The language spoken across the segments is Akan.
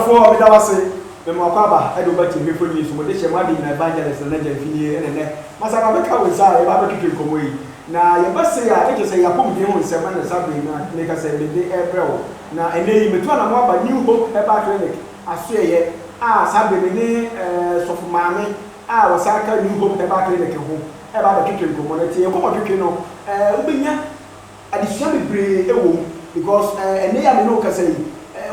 Ɔdɔfoɔ, meda wo ase. Mema wo akwaaba de wo ba Tiehwɛfoɔ News mu de hyɛ mo ade nyinaa Evangelist Nana Gyamfi nie ɛna nnɛ masan mabɛka wo nsa a yɛba abɛtwetwe nkɔmmɔ yi. Na yɛba sei a na kyerɛ sɛ yɛapɔmuden ho nsɛm ɛna saa berɛ yi na meka sɛ mede rebrɛ wo. Na ɛnnɛ yi matu anamɔ aba New Hope Herbal Clinic asoɛeɛ a saa berɛ me ne Sɔfo Maame a ɔsan ka New Hope Herbal Clinic ho reba abɛtwetwe nkɔmmɔ. Na tie yɛn nkɔmmɔtwetwe no, wobɛnya adesua bebree wɔ mu because ɛnnɛ yi a me ne wo kasa yi,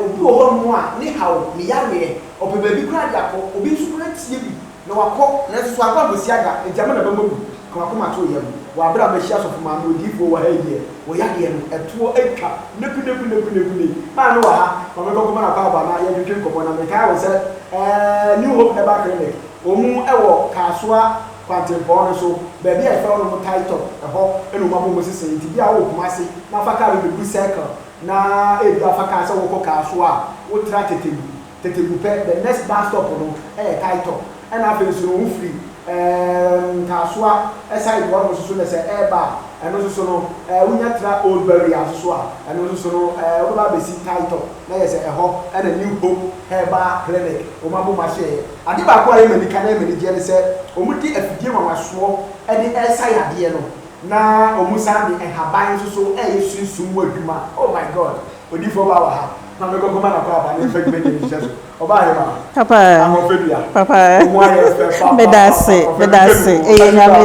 obi wɔ hɔnom a ne haw, ne yareɛ, ɔpɛ baabi koraa de akɔ, obi nso koraa tie bi na wakɔ nanso so ankɔ ankɔsi aga, enti ama n'aba mu abu. Ka w'akoma to wo yam wɔ aberɛ a mahyia Sɔfo Maame Odiyifoɔ wɔ ha yi deɛ, wɔ yadeɛ no, ɛtoɔ atwa nekunekunekunekunei. Maame wɔ ha, ma menkɔ nkɔma no akwaaba na yɛntwetwe nkɔmmɔ na mekae wo sɛ New Hope Herbal Clinic, wɔn wɔ Kasoa kwantempɔn no so, baabi a yɛfrɛ hɔ nom Tie Top, ɛhɔ na wɔn abɔ wɔn sese, nti bi a wowɔ Kumasi na fa kaa bi bɛduru Circle na ebia fa kaa sɛ wokɔ Kasoa a, wotra Tetegu, Tetegu pɛ, the next bus stop no yɛ Tie Top, ɛna afei nso no wofiri ɛɛm Kasoa side hɔ nom nso so na sɛ ɛɛba a, ɛno nso so no ɛɛ wonya tra Old Barrier nso so a, ɛno nso so no ɛɛ wobɛba abɛsi Tie Top na yɛ sɛ ɛhɔ na New Hope Herbal Clinic wɔn abɔ mu ahyɛeɛ. Ade baako a ɛyɛ m'anika na ɛyɛ m'anigyeɛ ne sɛ wɔde afidie nwanwasoɔ de resa yadeɛ no na wɔsan de nhaban nso so reyɛ sunsum mu adwuma. Oh my God! Odiyifoɔ baa wɔ ha ma me nkɔnkɔma no akwaaba na yɛmfa dwumadie no nhyehyɛ so. Ɔbaa hemaa? Papa. Ahoɔfɛdua. Papa. Wo ho ayɛ fɛ pa Meda pa pa ase, pa meda ɔfɛ ase. me Ɛyɛ Nyame.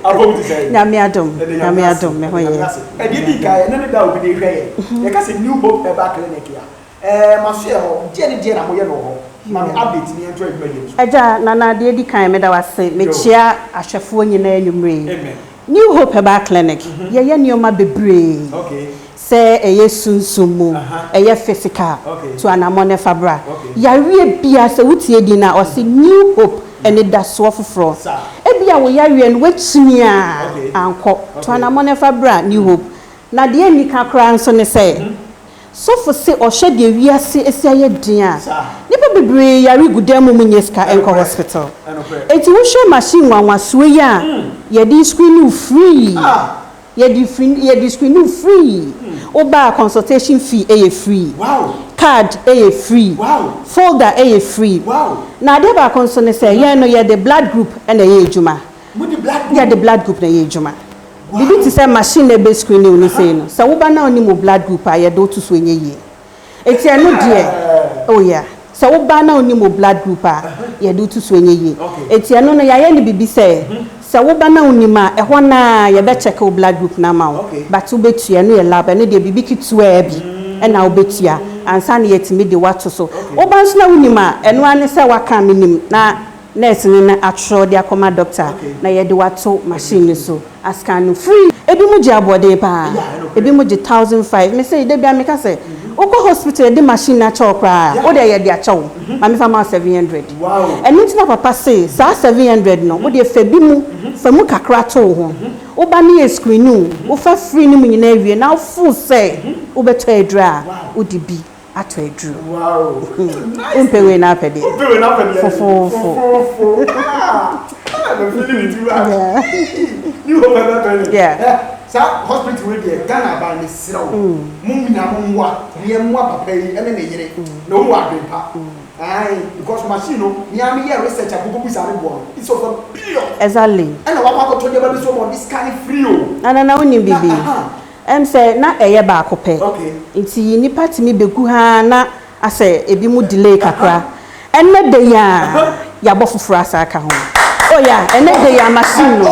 Apɔm te sɛn? Nyame adom, Yɛda Nyame Nyame ase, adom, me ho yɛda Nyame yɛ. ase. Ɛdeɛ di kan, ɛnnɛ ne da a obi de rehwɛ yɛn. Yɛka sɛ New Hope Herbal Clinic a, Ɛɛ masoɛ hɔ, deɛ ne deɛ na moyɛ no wɔ hɔ? Ma me update ne yɛntoa dwumadie no so. Agya Nana deɛ edi kan meda wo ase, Yo. mekyea ahwɛfoɔ nyinaa anwummerɛ yi. Amen. New Hope Herbal Clinic, yɛyɛ nneɛma bebree, Okay. sɛ ɛyɛ sunsum mu, Aha. ɛyɛ physical, Okay. tu anamɔ na fa bra. Okay. Yareɛ biara sɛ wotie din no a, ɔse New Hope, anidasoɔ foforɔ. Saa. Ebia wo yareɛ no woakyini a Okay. ankɔ, tu Okay. anamɔ na fa bra New Hope. Na deɛ ɛnni ka koraa nso ne sɛ, Sɔfo se ɔhwɛ deɛ wiase asi ayɛ den a, nnipa bebree yare gu dan mu ɔmo nnya sika nkɔ hospital. Enti wohwɛ machine nwanwasoɔ yi a yɛde screen wo free, yɛde yɛde screen wo free, woba a consultation fee yɛ free, card yɛ free, folder yɛ free. Na adeɛ baako nso ne sɛ yɛn no yɛde blood group na ɛyɛ adwuma. Yɛde blood group na ɛyɛ adwuma. Biribi te sɛ machine na ɛbɛ screen wo no sei no, sɛ woba na wonim wo blood group a, yɛde wo to so ɛnyɛ yie. Enti ɛno deɛ, oh yeah, sɛ woba na wonim wo blood group a, yɛde wo to so ɛnyɛ yie. Enti ɛno no yɛayɛ no biribi sɛ, sɛ woba na wonim a, ɛhɔ no ara yɛbɛ check wo blood group no ama wo, but wobɛtua, ɛno yɛ lab, ɛno deɛ biribi ketewaa bi na wobɛtua ansa na yɛatumi de wo ato so. Woba nso na wonim a, ɛno ara ne sɛ woaka menim na Nurse no na atwerɛ de akɔma doctor na yɛde wo ato machine no so a scan no free. Ebinom gye aboɔden paa, ebinom gye 1005. Me se da biara meka sɛ wokɔ hospital yɛde machine no akyɛ wo koraa a, wo deɛ yɛde akyɛ wo, ma memfa ma wo 700. Ɛno nti na papa se saa 700 no wo deɛ fa bi mu, fa mu kakra to wo ho. Woba ne yɛ screen wo, wofa free no mu nyinaa wie na wo feel sɛ wobɛtɔ aduro a, wode bi atɔ aduru. Wow. Wompɛ wei na apɛ deɛ. Wompɛ wei na apɛ deɛ. Fofoofo. Fofoofo. Ah. I'm feeling it too much. Yeah. New hope ɛbɛ pɛ ni. Yeah. Eh, saa hospital wei deɛ Ghana aban ne serɛ wo. Mo nyinaa mo mmoa. Ne yɛ mmoa papa yi ɛne ne yere. Na wɔn wɔ adwene pa. Aye, because machine no, me ara me yɛ research akoko bisa ne boɔ no. It's over billion. Exactly. Ɛna wakɔ akɔtɔ nneɛma bi so ma ɔde scan free o. Nana na wonim Na biribi? aha. Ɛm sɛ na ɛyɛ baako pɛ nti nnipa tumi bɛgu ha na asɛ ebinom delay kakra. Ɛnnɛ da yi a yɛabɔ foforɔ asa aka ho. Oh yeah, ɛnnɛ da yi a machine no.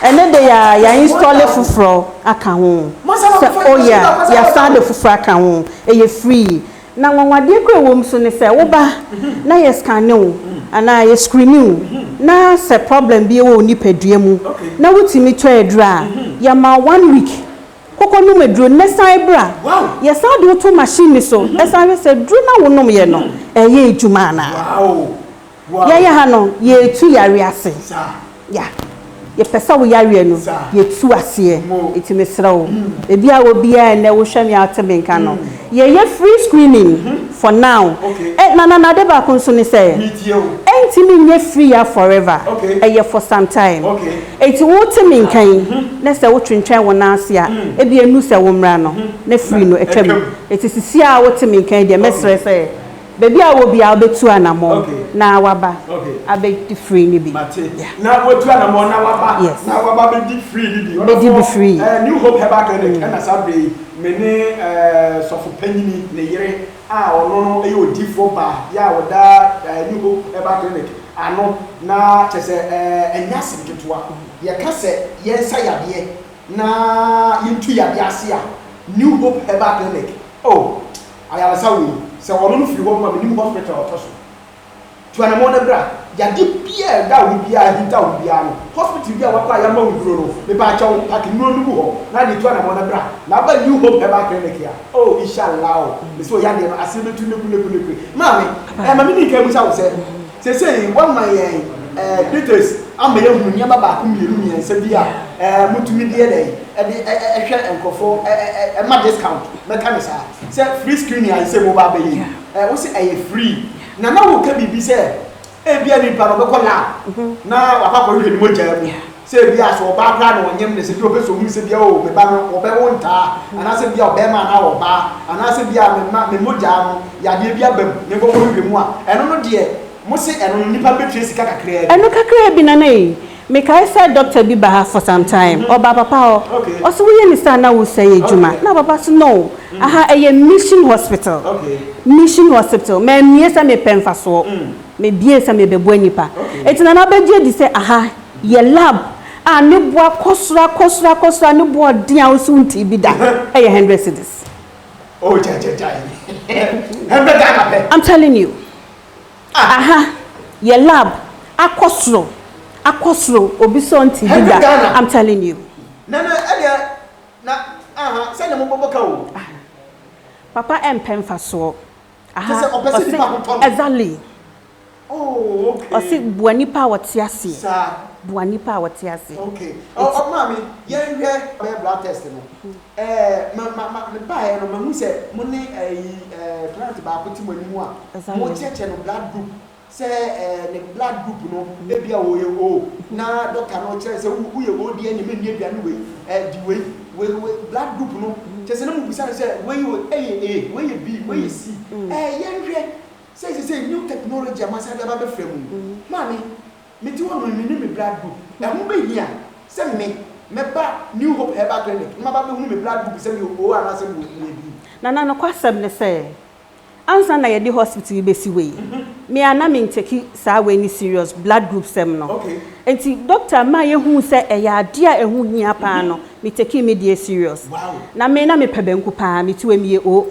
Ɛnnɛ da yi a yɛ install foforɔ aka ho. Sɛ oh yeah, yɛasan de foforɔ aka ho. Ɛyɛ free. Na nwanwadeɛ koro a ɛwɔ mu nso ne sɛ, woba na yɛ scanne wo anaa yɛ screene wo na sɛ problem bi wɔ wo nipadua mu na wotumi tɔ aduro a, yɛma wo one week kɔkɔ nom aduro no na san bra. Yɛsan de wo to machine no so san hwɛ sɛ aduro no a wonomyɛ no ɛyɛ adwuma anaa. Yɛyɛ ha no, yɛtu yareɛ ase. Yeah. Yɛpɛ sɛ wo yareɛ no, yɛtu aseɛ. Nti mesrɛ wo, baabi a wɔ biara ɛnnɛ wohwɛ me a wote me nka no, Yɛyɛ free screening for now. Ɛ na na na ade baako nso ne sɛ, ɛntumi nyɛ free a forever, ɛyɛ for some time. Enti wote me nka yi, na sɛ wotwentwɛn wo nan ase a, ebia enu sɛ wo mmra no, na free no atwam. Enti sisi a wote me nka yi deɛ, mɛsrɛ sɛ Baabi a wowɔ biara wobɛtu anamɔn na waba abɛdi free no bi. Mate. Na watu anamɔn na waba Yes. na waba abɛdi free no bi. Bɛdi bi Ɔdɔfoɔ, free. eh, New Hope Herbal Clinic ɛna saa berɛ yi me ne eh, sɔfo panyini ne yere a ɔno no yɛ odiyifoɔ baa yɛ a ɔda eh, New Hope Herbal Clinic ano na kyerɛ sɛ eh, ɛnyɛ asɛm ketewa. Yɛka sɛ yɛnsa yadeɛ na yɛntu yadeɛ ase a, New Hope Herbal Clinic, oh, Ayaresa wei, sɛ ɔno no firi hɔ nom a mennim hospital a ɔtɔ so. Tu anamɔn na bra. Yadeɛ biara a ɛda wo ho biara, ahinta wo ho biara no, hospital bi a wakɔ a yɛama wo nnuro no, mepaakyɛw, pake nnuro no gu hɔ na de tu anamɔn na bra. Na aba New Hope Herbal Clinic a, oh, Ishallah o, mese wo yadeɛ no aseɛ bɛtu nekunekuneku. Maame, eh, ma menni nkan mmisa wo sɛ, seesei woama yɛn eh, details ama yɛahunu nneɛma baako, mmienu, mmiɛnsa bi a eh, motumi de yɛ dɛn, ɛde hwɛ nkurɔfoɔ, ɛma discount, mɛka no saa. Sɛ free screening a sɛ mo ba abɛyɛ yi, ɛ wo se ɛyɛ free. Na na woka biribi sɛ ebia nipa no ɔbɛkɔ lab na wakɔ akɔhwehwɛ ne mogyaa mu sɛ ebia sɛ ɔbaa koraa na ɔnyem no sɛ bi ɔpɛ sɛ ohunu sɛ bia o me ba no ɔbɛwo ntaa anaasɛ bia ɔbɛrima anaa ɔbaa anaasɛ bia me ma me mogyaa no yadeɛ bi aba mu menkɔkɔhwehwɛ mu a ɛno no deɛ mo se ɛno no nipa no bɛtua sika kakraa bi. Ɛno kakraa bi Nana ei, Mekae sɛ doctor bi ba ha for some time, ɔbaa papa hɔ, ɔse woyɛ ne saa na wosɛe adwuma, na papa se no, aha ɛyɛ mission hospital, mission hospital, mammie sɛ mepɛ mfasoɔ, mebie sɛ mebɛboa nnipa, enti Nana bɛgye adi sɛ aha yɛ lab a ne bo akɔ soro akɔ soro akɔ soro a ne bo ɔden a wose wontee bi da, ɛyɛ hundred cedis. Oh gyae gyae gyae, hundred Ghana pɛ. I'm telling you. Aha yɛ lab akɔ soro akɔ soro obi sɛ ɔnte bi da I'm telling you. Nana ɛdeɛ na aha sɛdeɛ mo bɔbɔ ka o. Papa ɛmpɛ nfasoɔ aha Kyɛ sɛ ɔpɛ sɛ nipa ho tɔ no. Exactly. Oh okay. Ɔse boa nipa a ɔte aseɛ. Saa. Boa nipa a ɔte aseɛ. Okay ɔ ɔ maame yɛn hwɛ bɛyɛ blood test no. Ɛɛ ma ma ma mebaeɛ no mahu sɛ mo ne ɛyi ɛɛ client baako te mo anim a mokyerɛkyerɛ no blood group sɛ ɛɛ ne blood group no ebia ɔyɛ O na doctor no kyerɛ sɛ wo woyɛ O deɛ ne menni aduane wei ɛɛ di wei wei wei blood group no kyerɛ sɛ na mobisa no sɛ wei ɛyɛ A wei yɛ B wei yɛ C ɛɛ yɛnhwɛ sɛ seesei new technology a moasan de aba abɛfra mu yi maame Mete hɔ no, menni me blood group. Ɛho bɛhia sɛ me, mɛba New Hope Herbal Clinic na maba abɛhunu me blood group sɛ meyɛ O anaasɛ meyɛ B. Nana, nokwasɛm ne sɛ, ansa na yɛde hospital yi bɛsi hɔ yi, me a na menteki saa wei no serious, blood group sɛm no. Enti doctor maa yɛhuu sɛ ɛyɛ adeɛ a ɛho hia paa no, me tekii me deɛ serious. Na me, na mepɛ banku paa, mete hɔ yi meyɛ O.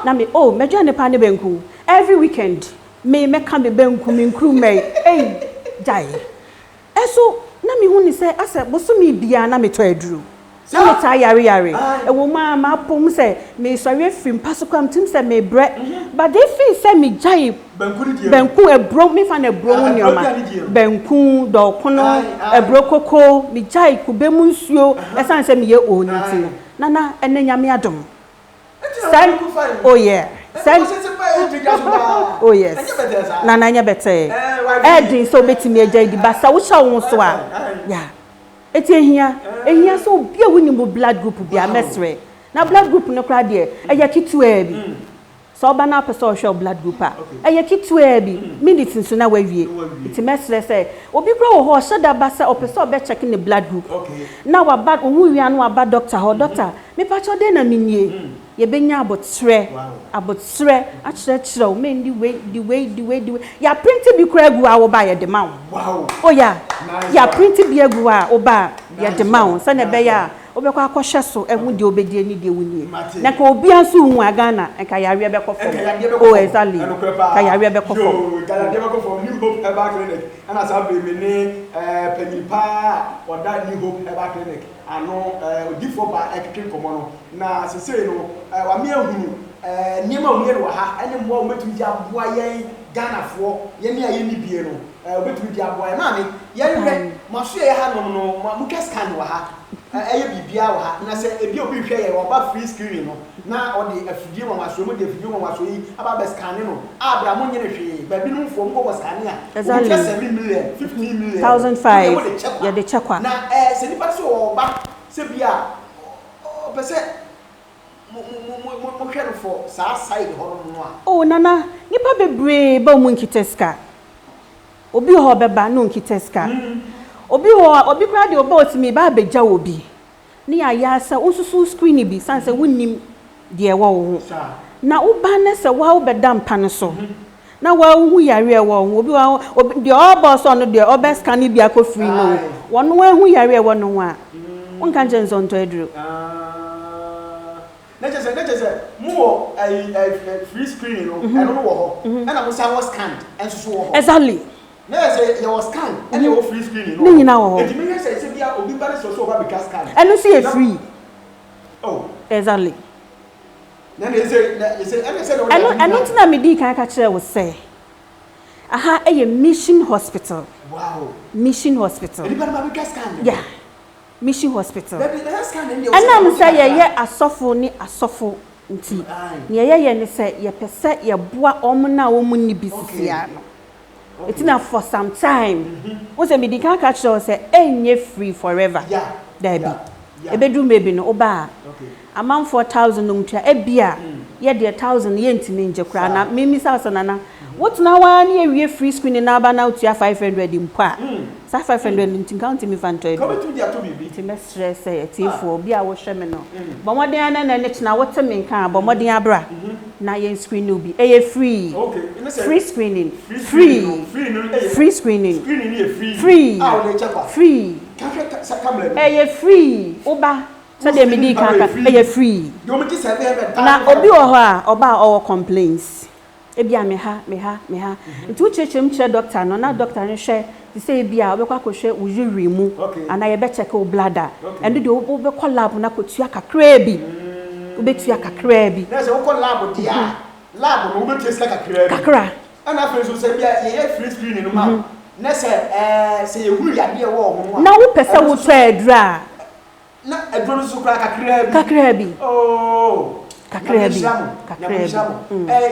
Na me, oh, m'aduane paa ne banku. Every weekend, Me mɛka me banku me nkruma yi ei gyae. Ɛso na me hu ne sɛ asɛ bosome biara na me tɔ aduru. Na me taa yare yare. Ɛwɔ mu ara mapɔ mu sɛ me sɔre afiri mpa so koraa me tumi sɛ me brɛ. But efiri sɛ me gyae banku aburo me fa no aburo ho nneɛma banku dɔkono aburo koko me gyae kube mu nsuo ɛsan sɛ me yɛ oo ne nti no nana ɛnɛ Nyame adom. Sɛ oh yeah sɛ oh yes nana ɛnyɛ bɛtɛɛ ɛyɛ den sɛ wobɛtumi agya di ba sɛ wohyɛ wo ho so a yeah ɛti ehia ehia sɛ obi a wonim wo blood group bia mɛsrɛ na blood group no koraa deɛ ɛyɛ ketewaa bi Sɛ ɔba na ɔpɛ sɛ ɔhwɛ wo blood group a, ɛyɛ ketewaa bi, minutes nso na wawie. Nti mɛsrɛ sɛ, obi koraa wɔ hɔ a ɔhyɛ da ba sɛ ɔpɛ sɛ ɔbɛ check ne blood group, na waba, ohu wie a na waba doctor hɔ, doctor, mepakyɛw dɛn na mennie? Yɛbɛnya aboterɛ, aboterɛ akyerɛkyerɛ wo, menni wei, di wei, di wei, di wei. Yɛaprinte bi koraa agu hɔ a woba a yɛde ma wo. Oh yeah, yɛaprinte bi agu hɔ a woba a yɛde ma wo sɛdeɛ ɛbɛyɛ a Wobɛkɔ akɔhwɛ so ahu deɛ wobɛdie ne deɛ wonnie. Mate. Na nka obiara nso nhu a Ghana nka yareɛ bɛkɔ Nka fam. yadeɛ bɛkɔ Oh fam. exactly. Ɛnokorɛ Nka paa. yareɛ bɛkɔ fam. Yoo, nka yadeɛ bɛkɔ fam. New Hope Herbal Clinic ɛna saa bere me ne eh, panyin paa a ɔda New Hope Herbal Clinic ano, eh, odifoɔ baa ɛretwetwe nkɔmmɔ no. Na sesei no, eh, wame ahunu eh, nneɛma a wɔyɛ no wɔ ha ɛne mmoa a wɔbɛtumi de aboa yɛn Ghanafoɔ, yɛne a yɛnni bie no, eh, wɔbɛtumi de aboa yɛn. Maame, yɛnhwɛ, mo asoɛeɛ hanom no, mo, motwa scan wɔ ha. Ɛyɛ biribiara wɔ ha. Na sɛ ebia obi rehwɛ yɛn, ɔba free screening no, na ɔde afidie nwanwasoɔ, mode afidie nwanwasoɔ yi aba abɛ scanne no a, bra monnye no hwee. Baabi nom foɔ, mokɔ kɔ scanne a, obi tua 7 million, 15 million. 1005. Mo deɛ mode kyɛ kwa. Yɛde kyɛ kwa. Na ɛɛ sɛ nipa no sɛ ɔɔba, sɛ bia ɔpɛ sɛ mo mo mo mo mohwɛ no for saa side hɔ nom no a. Oh Nana, nipa bebree ba ɔmo nkita sika. Obi wɔ hɔ a ɔbɛba na ɔnkita sika. Obi wɔ hɔ a, obi koraa deɛ ɔba ɔsi meba abɛgya wɔ bi. Ne yɛayɛ ara sɛ wo nso so wo screen bi sane sɛ wonnim deɛ ɛwɔ wo ho. Na woba na sɛ woa wobɛda mpa no so na woa wohu yareɛ a ɛwɔ wo ho. Obi wɔ hɔ a, obi deɛ ɔreba ɔsɛ ɔno deɛ ɔbɛ scan bi akɔ free no o. Ɔno ahu yareɛ a ɛwɔ ne ho a, wonka nkyerɛ no sɛ ɔntɔ aduro. Na kyerɛ sɛ mo wɔ ɛyi ɛ free screening no, ɛno no wɔ hɔ, ɛna mo san wɔ scan ɛnso so wɔ hɔ. Exactly. Na yɛ sɛ yɛwɔ scan ɛna yɛwɔ free screening no. Ne nyinaa wɔ hɔ. Eti mi hwɛ sɛ bia obi ba ne sɛ ɔba bɛtwa scan. Ɛno nso yɛ free. Oh. Exactly. Na ɛsɛ na ɛsɛ ɛna sɛ na Ɛno nti na medii kan ka kyerɛ wo sɛ aha ɛyɛ Mission Hospital. Mission Hospital. Nipa no ba bɛtwa scan no. Yeah. Mission Hospital. Dabi, na scan no deɛ Ɛnam sɛ yɛyɛ asɔfo ne asɔfo nti, nea yɛyɛ ne sɛ yɛpɛ sɛ yɛboa wɔn na wɔn nni bi sisia no. Eti na for some time, wo sɛ medi kan ka kyerɛ wo sɛ ɛnyɛ free forever. Dabi. Ebeduru maybe no, woba a, amanfoɔ 1,000 nom tua, ebia yɛ deɛ 1,000 yɛntumi ngye koraa. Na mimisa wo sɛ, Nana, wotena hɔ ara ne yɛwie free screening na aba na wotua 500 mpo a, saa 500 no nti nka wontumi fa ntɔ ka aduro. Wobɛtumi de ato biribi. Nti mɛsrɛ sɛ atiefoɔ, obi a wohwɛ me no, bɔ mmɔden ara na ne kyena wote me nka a, bɔ mmɔden abra na yɛn screen no bi. Ɛyɛ free. Okay, ne sɛ Free screening. Free screening no, free no ɛyɛ Free screening. Screening no yɛ free. Free. A wɔde kyɛ kwa. Free. Ka hwɛ sɛ camera no. Ɛyɛ free. Woba sɛdeɛ medi kan ka, ɛyɛ free. Deɛ wɔn gye 700 Na obi wɔ hɔ a ɔba a ɔwɔ complaints, ebi a me ha, me ha, me ha, nti wokyerɛkyerɛ mu kyerɛ doctor no na doctor no hwɛ te sɛ ebi a wobɛkɔ akɔhwɛ wo urine mu anaa yɛbɛkyɛke wo bladder. Ɛno deɛ wobɛkɔ lab no akɔtua kakraa bi, wobɛtua kakraa bi. Na sɛ wokɔ lab deɛ a, lab no wobɛtua sika kakraa bi. Kakra. Ɛna afei nso sɛ bia yɛyɛ free screening no ma wo na sɛ yɛhunu yadeɛ wɔ wo ho no a Na wopɛ sɛ ɛno nso so wotɔ aduro a na aduro no nso koraa kakraa bi. Kakraa bi. Oh. Kakraa Nyame bi. nhyira mo. Kakraa Nyame bi. nhyira mo.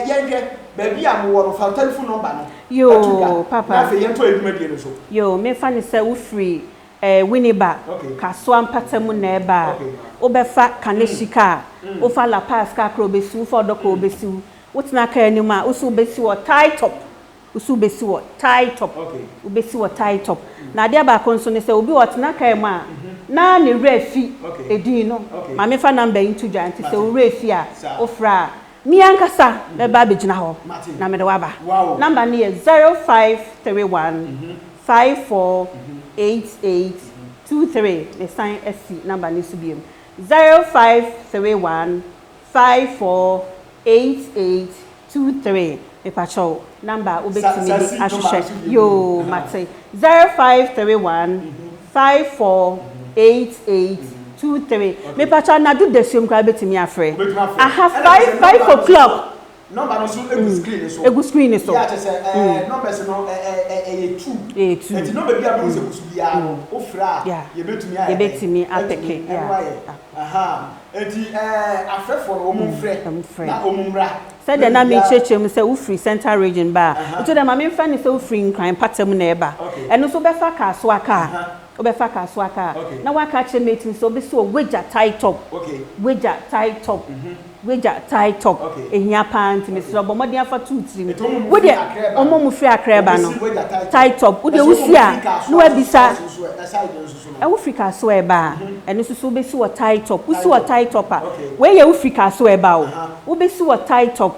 Yɛnhwɛ baabi a mowɔ no, fa telephone number no Yoo, ato dwa papa. Na afei yɛntɔ adwumadie no so. Yoo, memfa ne sɛ wofiri Winneba, Kasoa mpatamu na ɛba a, wobɛfa Kaneshie kaa, wofa Lapaz kaa koraa obɛsi wo, wofa Odorkor obɛsi wo. Wotena kaa anim a, wo so wobɛsi wɔ Tie Top. Wo so wobɛsi wɔ Tie Top. Wobɛsi wɔ Tie Top. Na adeɛ baako nso ne sɛ obi wɔ ɔtena kaa mu a, na ne werɛ afi edin no. Ma memfa number yi nto dwa nti sɛ wo werɛ fi a, wofrɛ a, me ankasa mɛba abɛgyina hɔ na mede wo aba. Number no yɛ 0531 54 88 23. Mesan asi number no so biom. 0531 54 88 23. Mepakyɛw, number a wobɛtumi de ahwehwɛ. Yoo, mate. 0531 54 88 23. Mepakyɛw, anadwo dasuom koraa wobɛtumi afrɛ. Aha 5 o'clock. Number no nso egu screen so. Egu screen so. Yɛ akyɛ sɛ numbers no ɛyɛ two. Ɛyɛ two. Nti number bi a bɛhu sɛ gu so biara no, wofrɛ a yɛbɛtumi ayɛ. Yɛbɛtumi apɛke. Ɛno ayɛ. Nti afrɛfoɔ no, wɔn mfrɛ na wɔn mmra. Sɛdeɛ na mekyerɛkyerɛ mu sɛ wofiri Central Region ba a, nti dɛ ma memfa ne sɛ wofiri Nkran mpata mu na ɛba. Ɛno nso wobɛfa Kasoa kaa. Wobɛfa Kasoa kaa. Na woaka akyerɛ mate no sɛ wobɛsi wɔ Wagya Tie Top. Wagya Tie Top. Wagya Tie Top. Ehia paa nti mesrɛ bɔ mmɔden afa tuu tirim. Wo deɛ ɔmo mu firi Accra ba no. Tie Top. Wo deɛ wosi a na wabisa. Ɛwo firi Kasoa ɛba a, ɛno nso so wobɛsi wɔ Tie Top. Wosi wɔ Tie Top a, wei yɛ wofiri Kasoa ɛba o. Wobɛsi wɔ Tie Top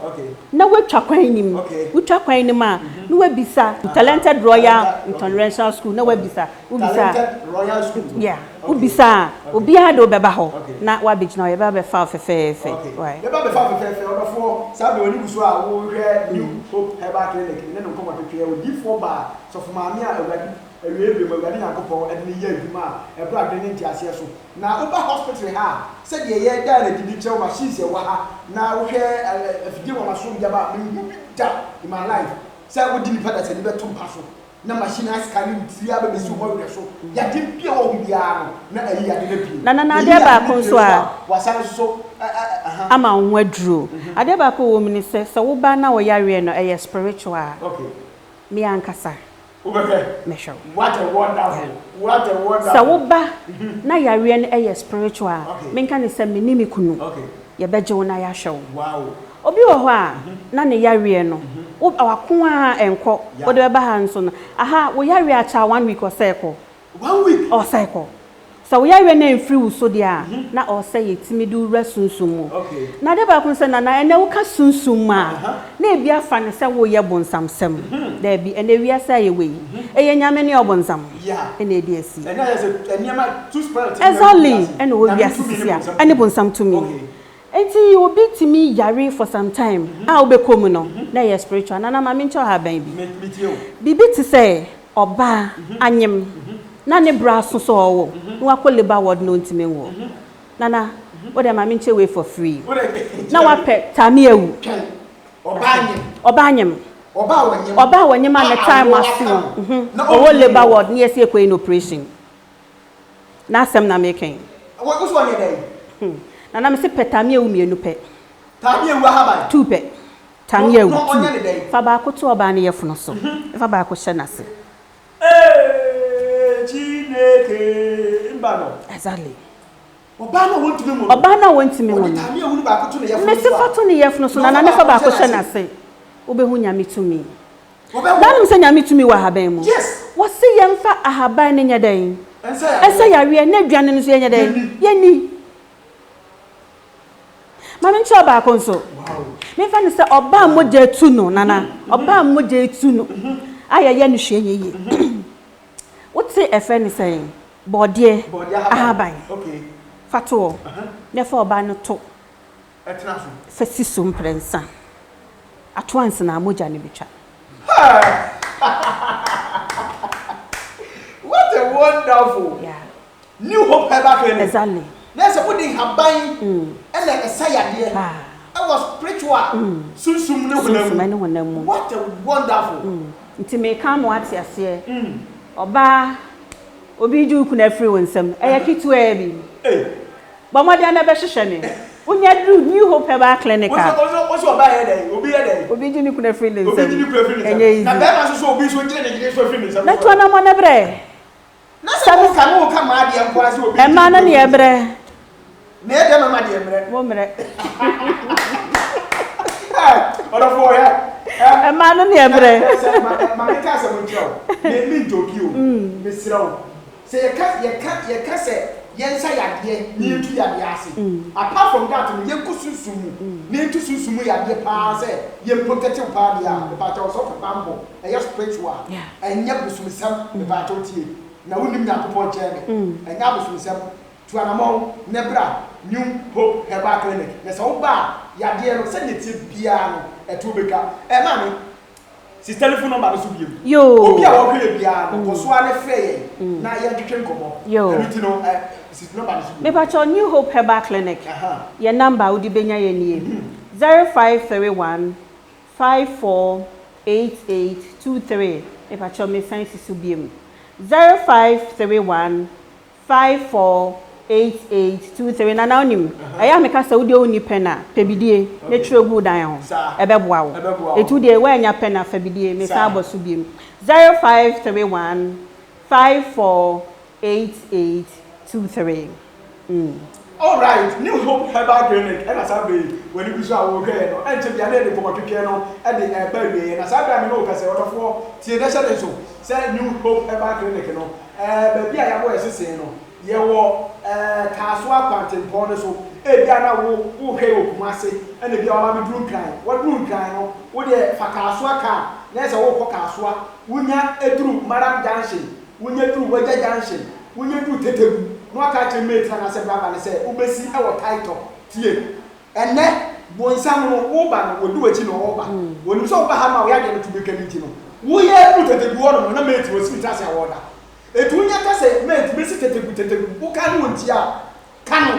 na woatwa kwan nim. Wotwa kwan nim a, na wabisa Talented Royal International School na wabisa. Wobisa. Talented Royal School. Yeah. Wobisa a, obiara de wobɛba hɔ na woabɛgyina hɔ, yɛbɛba bɛfa wo fɛfɛɛfɛ. Why? Yɛba bɛfa wo fɛfɛɛfɛ. Ɔdɔfoɔ, saa berɛ w'ani gu so a worehwɛ New Hope Herbal Clinic ne ne nkɔmmɔ twetweɛ, odiyifoɔ baa, sɔfo maame a Awurade awiei berɛ mu Awurade Nyankopɔn de no yɛ adwuma a ɛboro adwene ne nteaseɛ so. Na woba hospital ha a, sɛdeɛ yɛda no adi de kyerɛ wo machines a ɛwɔ ha, na wohwɛ afidie nwanwasoɔ bi aba a, menhu bi da in my life sɛ wode nipa dasani bɛto mpa so. Na machine ascanne wo tiri aba bɛsi wo bɔwerɛ so. Yadeɛ bi a ɛwɔ wo ho biara no, na ayi yadeɛ no apue. Na Nana Yɛyi adeɛ yadeɛ no baako pue nso nso a. a, wasan nso so ɛ ɛ aha. Ama wo ho aduro. Adeɛ baako a ɛwɔ mu ne sɛ, sɛ wo ba na wo yareɛ no ɛyɛ spiritual a, Okay. me ankasa Wobɛhwɛ. mɛhwɛ wo. What a wonderful, what a wonderful. Sɛ wo ba na yareɛ no ɛyɛ spiritual a, Okay. menka no sɛ me ne me kunu, Okay. yɛbɛgye wo na yɛahwɛ wo. Wow. Obi wɔ hɔ a, na ne yareɛ no, wo wako ara ɛnkɔ, wode bɛba ha nso no, aha wo yareɛ akyɛ a one week ɔsɛ kɔ. One week? Ɔsɛ kɔ. Sɛ wo yareɛ no amfiri wo so deɛ a, na ɔsɛ yɛtumi de wo wura sunsum mu. Na adeɛ baako ne sɛ, Nana, ɛnnɛ woka sunsum mu a, na ebi afa no sɛ woreyɛ bonsamsɛm. Daabi, ɛnnɛ wiase a yɛwɔ yi, ɛyɛ Nyame ne ɔbonsam na ɛdi asi. Exactly, ɛna ɛwɔ wiase sisi a, ɛne bonsam tumi. Enti obi tumi yare for some time a wobɛkɔ mu no na ɛyɛ spiritual. Nana ma menkyɛ wo haban bi. Biribi te sɛ ɔbaa anyem na ne bra aso sɛ ɔrewo na wakɔ labour ward na ɔntumi nwo. Nana wo deɛ ma menkyɛ wei for free. Na wapɛ Tammy awu. Ɔbaa anyem. Ɔbaa a ɔnyem a ne time aso ɔwɔ labour ward na yɛse yɛkɔyi no operation. N'asɛm na meka yi. Wo so ɔnyɛ dɛn? Hmm. Nana mese pɛ tameawu mienu pɛ. Tameawu ahaban? Tu pɛ. Tameawu tu. Ɔnyɛ ne dɛn? Fa baako to ɔbaa no yɛfono so. Fa baako hyɛ n'ase. Eeii Chineke mba no. Exactly. Ɔbaa no a wɔntumi nwo no. Ɔbaa no a wɔntumi nwo no. Ɔde tameawu no baako to ne yɛfono so a. Mese fa to ne yɛfono so Nana ne fa baako hyɛ n'ase. Wobɛhu Nyame tumi. Wɔbɛwo. Wonim sɛ Nyame tumi wɔ ahaban mu? Yes. Wɔse yɛmfa ahaban no nyɛ dɛn? Ɛnsa yareɛ. Ɛnsa yareɛ, na aduane no nso yɛnyɛ dɛn? Yɛnni. Yɛnni. Ma menkyerɛ wo baako nso. Wow. Memfa no sɛ ɔbaa a mogya atu no, Nana, ɔbaa a mogya atu no, a yɛyɛ no hwee nyɛ yie. Wote ɛfrɛ no sɛn? Bɔɔdeɛ Bɔɔdeɛ ahaban. ahaban. Okay. Fa to hɔ, na fa ɔbaa no to. Tena so. Fa si so mprɛnsa. Ato ansa na mogya no betwa. What a wonderful Yeah. New Hope Herbal Clinic. Exactly. Na sɛ wode nhaban ɛna ɛsa yadeɛ Paa. ɛwɔ spiritual, sunsum ne honam Sunsum mu. ne honam mu. What a wonderful. Nti meka ama woate aseɛ. Ɔbaa, obi regye wo kunu afiri wo nsam. Ɛyɛ ketewaa bi. Ei. Bɔ mmɔden na bɛhwehwɛ me. Wonya duru New Hope Herbal Clinic a. Wo se wo se ɔbaa yɛ dɛn? Obi yɛ dɛn? Obi gye ne kunu afiri ne nsam. Obi gye ne kunu afiri ne nsam. Ɛnyɛ easy. Na bɛrima nso so obi nso gye ne yere nso afiri ne nsam. Na tu anamɔ na brɛ. Na sɛ wo ka no wo ka maa deɛ nko ara sɛ obi gye ne Mmaa no kunu ne afiri ne nsam. ɛbrɛ. Na yɛ deɛ mama deɛ mmerɛ. Mo mmerɛ. Ɔdɔfoɔ hwɛ. Mmaa no ne ɛbrɛ. Sɛ ma me ka asɛm nkyerɛ wo. Me me njoki o. Mesrɛ wo. Sɛ yɛka yɛka yɛka sɛ yɛnsa yadeɛ na yɛntu yadeɛ ase, apart from that no yɛnkɔ sunsum mu na yɛntu sunsum mu yadeɛ paa sɛ yɛn protect wo paa deɛ a, mepaakyɛw sɛ wopɛ banbɔ, ɛyɛ spiritual, ɛnyɛ bosomsɛm, mepaakyɛw tie, na wonnim Nyankopɔn nkyɛn me, ɛnyɛ abosomsɛm, tu anamɔn na bra New Hope Herbal Clinic, na sɛ woba a yadeɛ no sɛdeɛ ɛteɛ biara no ɛtoɔ bɛtwa. Ɛɛ maame. Si telephone number no so bio. Yoo. Obi a ɔhwɛ yɛ biara no, kɔ so ara ne frɛ yɛn na yɛntwetwe nkɔmmɔ. Yoo. Ɛno nti no, ɛ, si number no so bio. Mepakyɛw New Hope Herbal Clinic, yɛn number a wode benya yɛn nie, 0531 54 88 23. Mepakyɛw mesan si so biom, 0531 548823 Nana wonim, ɛyɛ a meka sɛ wodeɛ wonni pɛn a, pɛ bidie na twerɛ gu wo dan ho, ɛbɛboa wo. Enti wodeɛ woannya pɛn a, fa bidie, mesan abɔ so biom, 0531 548823 mm. Alright, New Hope Herbal Clinic ɛna saa berɛ yi w'ani gu so a worehwɛ yɛn no, ɛnkyɛ biara na yɛde nkɔmmɔtwetweɛ no de reba awieɛ. Na saa berɛ a me ne wo kasa yi, ɔdɔfoɔ, tie na hyɛ ne nso sɛ New Hope Herbal Clinic no, Ɛɛ, baabi a yɛabɔ yɛn sesee no, yɛwɔ ɛɛ Kasoa kwantempɔn no so. Ebia na wo worehwɛ yɛn wɔ Kumase, ɛna ebia woaba abɛduru Nkran. Woaduru Nkran no, wo deɛ fa Kasoa kaa, na ayɛ sɛ worekɔ Kasoa. Wonya duru Maram Junction, wonya duru Wagya Junction, wonya duru Tetegu, na woaka akyerɛ mate no anaasɛ driver no sɛ wobɛsi wɔ Taitɔ. Tie! Ɛnnɛ, bonsam no, woreba no, ɔdi w'akyi na ɔreba. Ɔnim sɛ woba ha no a, wo yadeɛ no to bɛtwa no nti no, woyɛ aduru tetegu hɔ nom no, na mate wasi ne tiri ase a ɔreda. Enti wonya ka sɛ, Mate, mɛsi tetegu, tetegu, woka ne ɔntie a, ka no.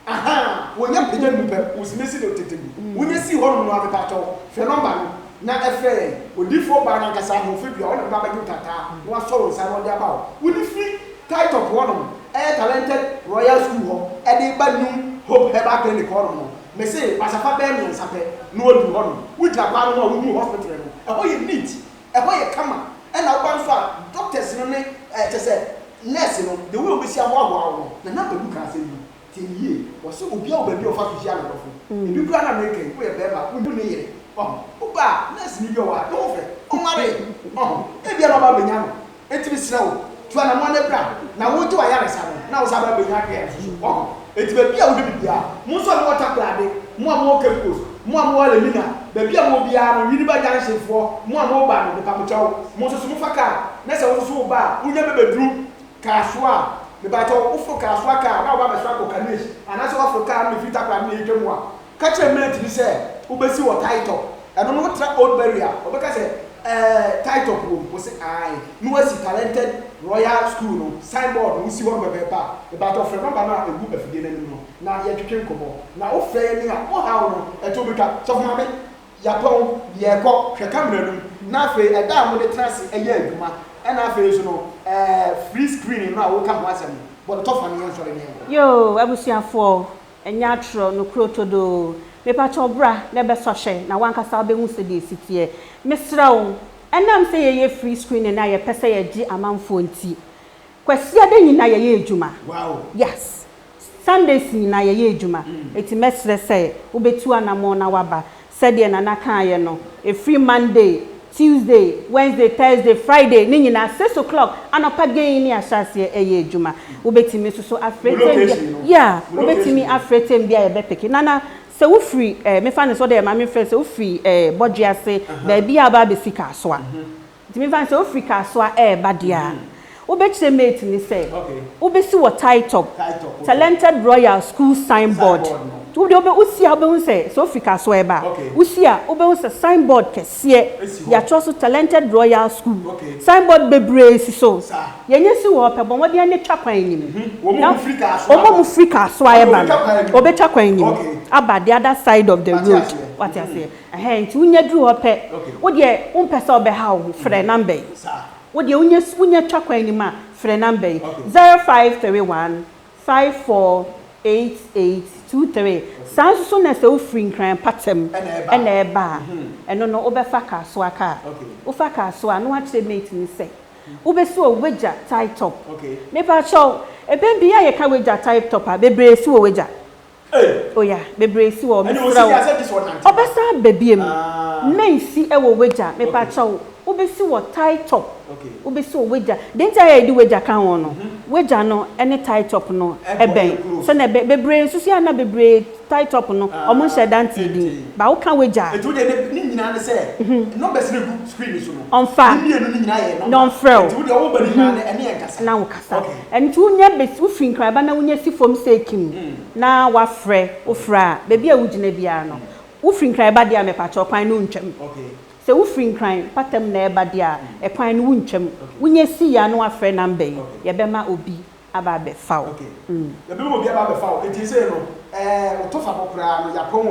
Ahaa, wɔnya pagya no mu pɛ, wosi mɛsi no tetegu. Wonya sii hɔ nom no a, mepaakyɛw, frɛ nɔmba no. na frɛ yɛn. Odiyifoɔ baa no ankasa ahoɔfɛ dua, ɔno na ɔbɛba abɛgye wo taataa na wasɔ wo nsa na ɔde aba wo. Wode firi Titop hɔnom, ɛyɛ Talented Royal School hɔ, de reba New Hope Herbal Clinic hɔnom no, mese basafa bɛyɛ mmiɛnsa pɛ na woaduru hɔnom. Wogyina kwan no ho a, wohunu hospital no. Ɛhɔ yɛ neat, ɛhɔ yɛ kama, ɛna woba nso a, doctors no ne kyerɛ sɛ nurse no, the way wɔbɛsi ahoahoa wo no, Nana Badu kaa asɛm bi. Tie me yie, wɔse obiara wɔ baabi a ɔfa so hyia ne dɔfo. Ebi koraa na mereka yi, woyɛ barima, wonni ne yere, wahu. Woba a, nɛɛseni bi wɔ hɔ a, ne ho fɛ, ɔnwaree, wahu. Ebia na ɔba abɛnya no. Enti mesrɛ wo, tu anammɔn na bra, na woregye w'ayaresa no, na wo san ba abɛnya care nso so, wahu. Enti baabi a wohwɛ me biara, mo nso a mowɔ Takoradi, mo a mowɔ Cape Coast, mo a mowɔ Elmina, baabi a mowɔ biara no, Winneba Junction foɔ, mo a moreba no, mepamokyɛw, mo nso so mofa kaa, na sɛ wo nso so woreba a, wonya bɛbɛduru Kasoa, mepakyɛw, woforo Kasoa kaa na woba abɛsra kɔ Kanesh, anaasɛ woaforo kaa no na efiri Takoradi na eretwa mu a, ka kyerɛ mate no sɛ wobesi wɔ Titop. Ɛno no wotra Old Barrier a, ɔbɛka sɛ, Ɛɛ, Titop wom? Wose, Ae. Na woasi Talented Royal School no signboard no, wosi hɔ no pɛpɛɛpɛ a, mepakyɛw frɛ nɔmba no a egu afidie no anim no na yɛntwetwe nkɔmmɔ. Na wofrɛ yɛn a, wo haw no, ɛtow betwa. Sɔfo Maame. Yɛapɔn, yɛrekɔ, hwɛ camera no mu, na afei ɛda a mode tena ase yɛ adwuma, ɛna afei nso no ɛɛ free screening no a woka ho asɛm no, bɔ no tɔfa na yɛnsɔre na yɛnkɔ. Yoo abusuafoɔ ɛnyɛ atorɔ nokorɛ todoo mepakyɛw bra na bɛsɔ hwɛ na wankasa wobɛhu sɛdeɛ ɛsi teɛ mesrɛ wo ɛnam sɛ yɛyɛ free screening a yɛpɛ sɛ yɛgye amanfoɔ nti Kwasiada nyina yɛyɛ adwuma yes Sundays nyinaa yɛyɛ adwuma, enti mɛsrɛ sɛ wobɛtu anamɔn na woaba. Sɛdeɛ Nana kaeɛ no, ɛfiri Monday, Tuesday, Wednesday, Thursday, Friday ne nyinaa, six o'clock anɔpa gɛnn ne yɛahyɛ aseɛ ɛyɛ adwuma. Wobɛtumi nso so afrɛ tɛm bi a, yeah, wobɛtumi afrɛ tɛm bi a yɛbɛpeke. Nana, sɛ wofiri eh, mefa no sɛ wode ma memfrɛ sɛ wofiri eh, Bɔdwease, baabi a wobɛ abɛsi Kasoa. Nti memfa no sɛ wofiri Kasoa reba deɛ a, wobɛkyerɛ mate no sɛ wobɛsi wɔ Tie Top, Talented Royal School sign board. Nti wodeɛ wobɛ wosi a wobɛhu sɛ sɛ wofiri Kasoa reba a, wosi a wobɛhu sɛ sign board kɛseɛ yɛatwerɛ so Talented Royal School. Sign board bebree si so. Yɛnyɛ si wɔ hɔ pɛ, bɔ mmɔden ara na twa kwan no mu. Na wɔn a wɔfiri Kasoa reba no, wɔbɛtwa kwan no mu aba the other side of the road. Wate aseɛ? Ɛhɛn, nti wonya duru hɔ pɛ, wo deɛ wompɛ sɛ ɔbɛha wo ho, frɛ number yi. Wo deɛ wonya wonya twa kwan no mu a, frɛ number yi, 0531 548823. Saa nso so na sɛ wofiri Nkran mpatam na ɛreba a, ɛno no wobɛfa Kasoa kaa. Wofa Kasoa a, na woakyerɛ mate no sɛ wobɛsi wɔ Wagya Tie Top. Mepakyɛw, mpɛn pii a yɛka Wagya Tie Top a, bebree si wɔ Wagya. Oya, bebree si hɔ, mesrɛ wo. Ɔbɛsan aba biom. Mɛnsi wɔ w'agya, mepakyɛw. Wobɛsi wɔ tie top. Wobɛsi wɔ w'agya. Deɛ nti a yɛde w'agya ka ho no, w'agya no ne tie top no bɛn. Sɛnea ɛbɛ, bebree nso so yɛ a na bebree tie top no, wɔn nhyɛ da ntee din. But woka w'agya a. Nti wo deɛ ne nyinaa ne sɛ, numbers no egu screen no so no. Ɔmfa. Ne mmienu no nyinaa yɛ number. Na ɔmfrɛ wo. Nti wo deɛ woba ne nyinaa no, ɛne yɛn kasa. Na wo kasa. Ɛno nti wonya bɛsi, wofiri Nkran ba na wonya si fam sɛ kim. Na wafrɛ, wofrɛ a, baabi a wogyina biara no, wofiri Nkran ba deɛ a, mepakyɛw, kwan no wontwam. Sɛ wofiri Nkran mpatam na ɛreba deɛ a, ɛkwan no wontwam. Wonya si yɛ a na wafrɛ number yi, yɛbɛma obi aba abɛfa wo. Yɛbɛma obi aba abɛfa wo. Enti seesei no, ɛɛ, wo tɔfabɔ koraa no, yɛapɔn o.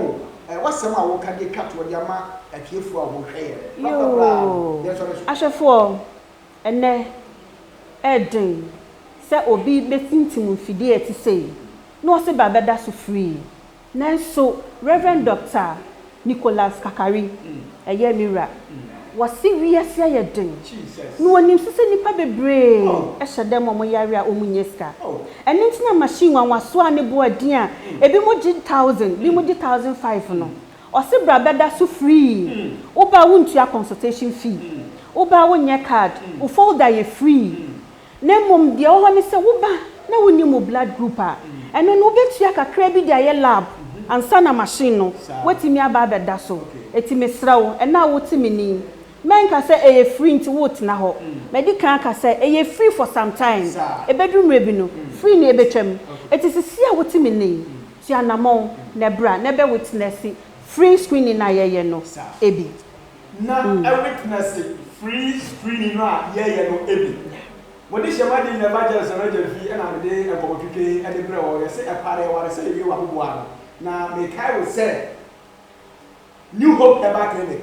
Ɛɛ, w'asɛm a woka de atwa toɔ de ama atiefoɔ a wɔrehwɛ yɛn no, korakora koraa no, Yoo, yɛnsɔre so. ahwɛfoɔ, ɛnnɛ, ɛyɛ den sɛ obi bɛtintim mfidie a ɛte sei na ɔse ba bɛda so free. Nanso Rev. Dɔkta Nicholas Kakari, ɛyɛ me wura, wɔse wiase ayɛ den na wɔnim nso sɛ nnipa bebree hyɛ dɛm a wɔyare a wɔnnya sika. Ɛno nti na machine nwanwasoɔ a ne bo ɛden a ebinom gye thousand, binom gye 1005 no, ɔse bra bɛda so free. Woba a wontua consultation fee, woba a wonyɛ card, wo folder yɛ free. Na mmom deɛ ɛwɔ hɔ ne sɛ woba na wonnim wo blood group a, ɛno no wobɛtua kakra bi de ayɛ lab ansa na machine no woatumi aba abɛda so. Enti mesrɛ wo, ɛnnɛ a wote me nne yi, mɛnka sɛ ɛyɛ free nti woretena hɔ. Madi kan aka sɛ ɛyɛ free for some time, ɛbɛduru mmerɛ bi no, free no ɛbɛtwam. Enti seesei a wote me nne yi, tu anamɔn na bra na bɛ witness free screening no a yɛyɛ no bi. Na witness free screening no a yɛyɛ no bi. Mode hyɛ m'ade nyina Evangelist Nana Gyamfi na mede nkɔmɔtwetwe yi de brɛ wɔ. Yɛse ɛpare ɛware sɛ yɛwie w'aboboa ano. Na mekae wo sɛ New Hope Herbal Clinic.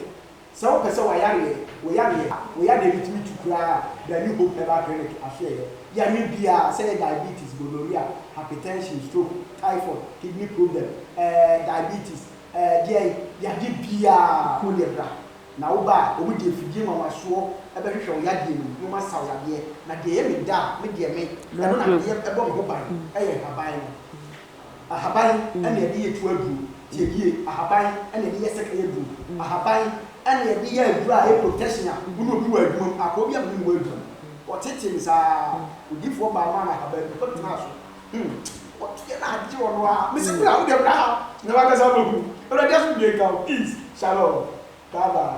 Sɛ wopɛ sɛ w'ayareɛ, wo yareɛ, wo yadeɛ no tumi tu koraa a, bra New Hope Herbal Clinic ahwɛeɛ. Yareɛ biara, sɛ ɛyɛ diabetes, gonorrhea, hypertension, stroke, typhoid, kidney problem, ɛɛ diabetes, ɛɛ deɛn, yadeɛ biara, wo deɛ bra. Na woba a, wɔde afidie nwanwasoɔ bɛhwehwɛ wo yadeɛ no mu na wɔasa wo yadeɛ. Na deɛ ɛyɛ me dɛ a, me deɛ me, ɛno na mede bɔ me ho ban, yɛ nhaban no. Ahaban na yɛde yɛ tu aduro. Tie nie, ahaban na yɛde yɛ sɛkɛe aduro. Ahaban na yɛde yɛ aduro a ɛyɛ protection a wo ne obi wɔ adwuma mu, akoa bi a me ne no wɔ adwuma mu, ɔtetee me saa, odiyifoɔ baa maa no ahaban bi, ɔkɔtenaa so, hmm, ɔteɛ na agye ɔno ara. Mese bra, wo deɛ bra ha na w'ankasa wobɛhunu. Awurade asomdwoeɛ nka wo. Peace, shalom, bye bye.